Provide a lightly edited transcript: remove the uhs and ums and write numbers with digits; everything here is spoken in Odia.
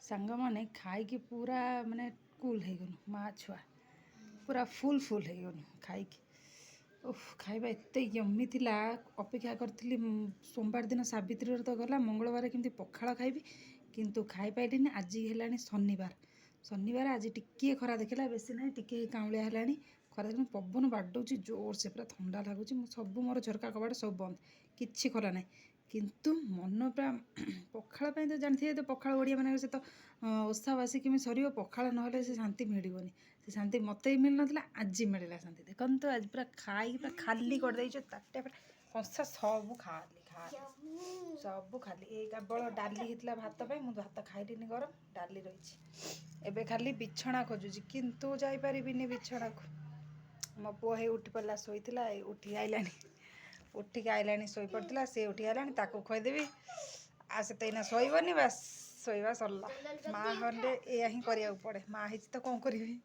ସାଙ୍ଗମାନେ ଖାଇକି ପୁରା ମାନେ କୁଲ୍ ହେଇଗଲୁ, ମା ଛୁଆ ପୁରା ଫୁଲ୍ ଫୁଲ୍ ହେଇଗଲୁ ଖାଇକି। ଓଃ, ଖାଇବା ଏତେ ୟମି ଥିଲା। ଅପେକ୍ଷା କରିଥିଲି ସୋମବାର ଦିନ ସାବିତ୍ରୀ ବ୍ରତ ଗଲା, ମଙ୍ଗଳବାର କେମିତି ପଖାଳ ଖାଇବି, କିନ୍ତୁ ଖାଇପାରିଲିନି। ଆଜି ହେଲାଣି ଶନିବାର। ଶନିବାର ଆଜି ଟିକିଏ ଖରା ଦେଖିଲା, ବେଶୀ ନାହିଁ, ଟିକିଏ କାଉଁଳିଆ ହେଲାଣି। ଖରା ଦିନ ପବନ ବାଡ଼ଉଛି ଜୋରସେ, ପୁରା ଥଣ୍ଡା ଲାଗୁଛି। ମୁଁ ସବୁ ମୋର ଝରକା କବାଟ ସବୁ ବନ୍ଦ, କିଛି ଖୋଲା ନାହିଁ, କିନ୍ତୁ ମନ ପୁରା ପଖାଳ ପାଇଁ ତ ଜାଣିଥିବେ ତ, ପଖାଳ ଓଡ଼ିଆମାନଙ୍କ ସହିତ ଓଷାବାସି କେମିତି ସରିବ, ପଖାଳ ନହେଲେ ସେ ଶାନ୍ତି ମିଳିବନି। ସେ ଶାନ୍ତି ମୋତେ ବି ମିଳିନଥିଲା, ଆଜି ମିଳିଲା ଶାନ୍ତି। ଦେଖନ୍ତୁ, ଆଜି ପୁରା ଖାଇକି ପୁରା ଖାଲି କରିଦେଇଛୁ ତାଟିଆ, ପୁରା କଂସା ସବୁ ଖାଲି ଖାଲି, ସବୁ ଖାଲି। ଏଇ କେବଳ ଡାଲି ହେଇଥିଲା ଭାତ ପାଇଁ, ମୁଁ ଭାତ ଖାଇଲିନି ଗରମ, ଡାଲି ରହିଛି। ଏବେ ଖାଲି ବିଛଣା ଖୋଜୁଛି, କିନ୍ତୁ ଯାଇପାରିବିନି ବିଛଣାକୁ। ମୋ ପୁଅ ହେଇ ଉଠି ପଡ଼ିଲା, ଶୋଇଥିଲା, ଏଇ ଉଠି ଆଇଲାଣି, ଉଠିକି ଆଇଲାଣି। ଶୋଇପଡ଼ିଥିଲା ସେ, ଉଠି ଆଇଲାଣି, ତାକୁ ଖୋଇଦେବି। ଆଉ ସେ ତ ଏଇନା ଶୋଇବନି, ବାସ୍ ଶୋଇବା ସରିଲା। ମା ହେଲେ ଏଇଆ ହିଁ କରିବାକୁ ପଡ଼େ। ମା ହେଇଛି ତ କ'ଣ କରିବି?